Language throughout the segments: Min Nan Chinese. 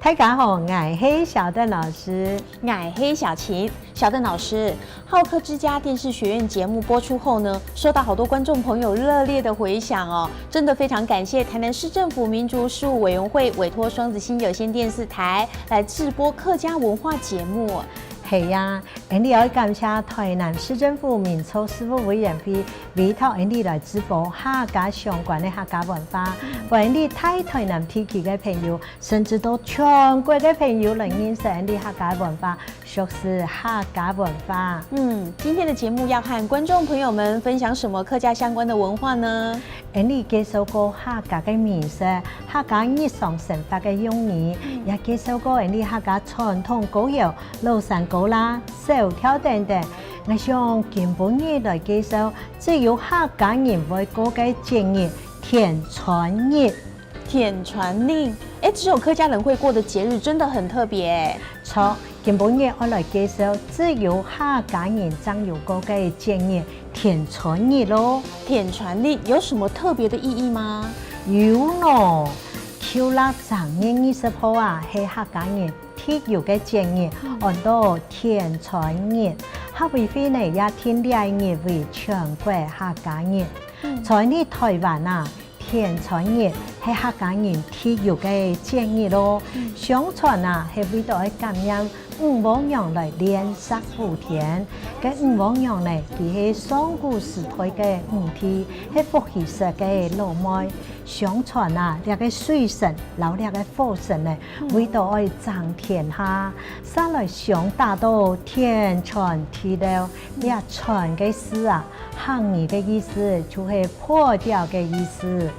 大家好，𠊎係小鄧老師，𠊎係小琴。小鄧老師，好客之家電視學院節目播出後呢，受到好多觀眾朋友熱烈的迴響哦，真的非常感謝台南市政府民族事務委員會委託雙子星有線電視台來製播客家文化節目。係呀，𠊎哋愛感謝台南市政府民族事務委員會委託𠊎哋來製播客家相關的客家文化，歡迎你大台南地區的朋友，甚至到全國的朋友來認識𠊎哋客家文化，熟悉客家文化。嗯，今天的節目要和觀眾朋友們分享什麼客家相關的文化呢？𠊎哋介紹過客家的美食、客家日常生活的用語，也介紹過𠊎哋客家傳統歌謠、廬山歌啦、小跳等等。我想今晡日來介紹只有客家人會過个節日——天穿日。天穿日，哎，只有客家人會過的節日真的很特別。錯，今晡日我來介紹只有客家人才有過个節日——天穿日囉。天穿日有什麼特別的意義嗎？有喏，舊曆正月20號啊，係客家人特有个節日，稱做天穿日。客委會呢也定這日為全國客家日。在呢台灣啊，天穿日係客家人特有个節日囉。相傳啊，係為著感念五王娘來煉石補天。个五王娘呢，佢係上古時代个五帝，係伏羲氏个老妹。相傳啊，這个水神，摎這个火神呢，為著愛爭天下，煞來相打到天穿地漏。這穿个字啊，客語个意思就是破掉个意思。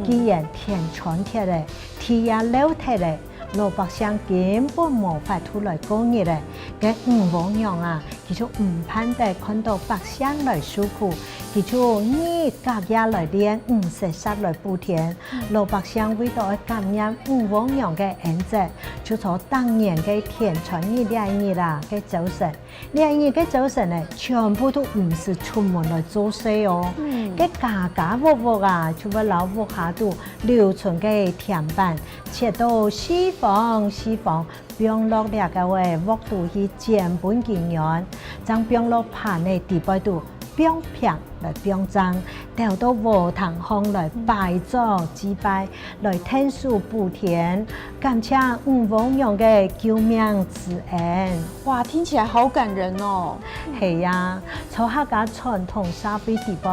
既然天穿脫咧，地也漏脫咧，老百姓根本無法度來過日咧。个五王娘啊，佢就毋盼得看到百姓來受苦，佢就日隔夜來煉五色石來補天。老百姓為著感念五王娘个恩澤，就從當年个天穿日這日啦个早晨，這日个早晨呢，全部都毋是出門來做事哦。个家家戶戶啊，就會摎屋下肚留存個鐵板，切到四方四方，放落這个位屋肚去撿本經驗，將放落盤的底背肚放平來放正，丟到禾棚上來拜祖祭拜，來天數補天，感謝五王娘个救命之恩。哇，聽起來好感人哦！係呀，從客家傳統社會底背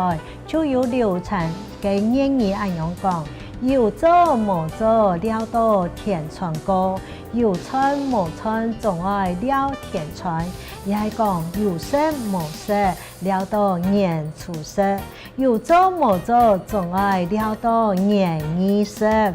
就有流傳个諺語按樣講：有做無做，尞到天穿過；有穿無穿，總愛尞天穿。也係講有食無食，尞到年初十；有做無做，總愛尞到年二十。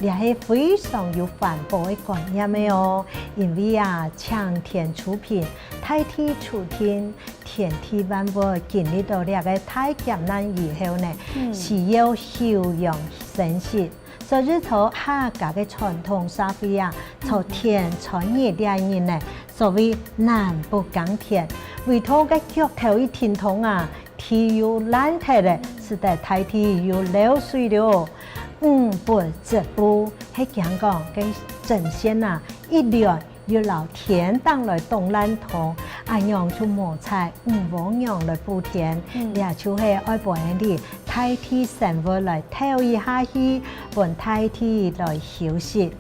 這係非常有環保的觀念的哦，因為啊，青天出平，大地出天，天地萬物經歷到這个大劫難以後呢，需要休養生息。所以從客家的傳統社會啊，從天穿日這日呢，所謂男不耕田，為討个腳頭一疼痛啊，地又爛脫咧，使得大地又漏水了。五不織布，係講講个針線啊，一亂又摎天頂來擋爛洞，按樣就無彩五王娘來補天，也就是愛予𠊎哋大地生物來透一下氣，予大地來休息。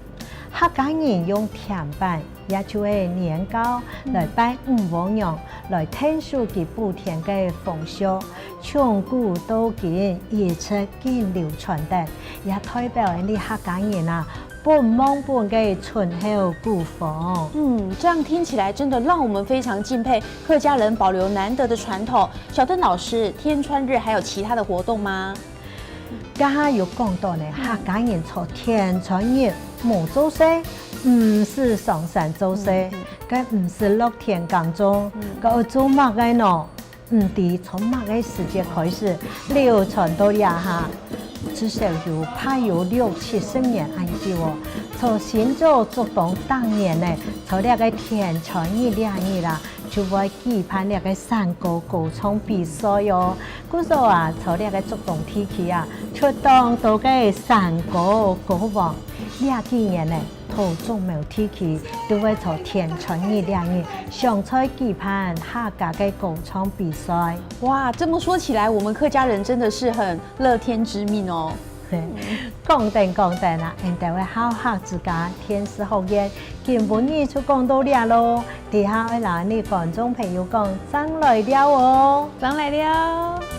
客家人用甜粄，也就是年糕來拜五王娘，來慶祝佢補天个豐收。從古到今一直緊流傳的，也代表𠊎哋客家人啊，不忘本个醇厚古風。嗯，這樣聽起來真的讓我們非常敬佩客家人保留難得的傳統。小鄧老師，天穿日還有其他的活動嗎？剛剛有講到呢，客家人做天穿日無做事，毋是上山做事，个毋是落田耕種，閣愛做麼个喏？毋知從麼个時節開始流傳到亞下，至少有怕有六七十年按久哦。從先祖祖宗當年呢，做這个天穿日兩日啦，就會舉辦這个山歌歌唱比賽喲。古時候啊，做這个竹東地區啊，出當多个山歌歌王，這幾年呢，土中苗地區都會做田村日兩日上菜舉辦客家个歌唱比賽。哇，這麼說起來，我們客家人真的是很樂天知命哦。講定講定啦，𠊎等个好客之家電視學院，今晡日就講到遮囉，底下愛來你觀眾朋友講，正來尞哦，正來尞。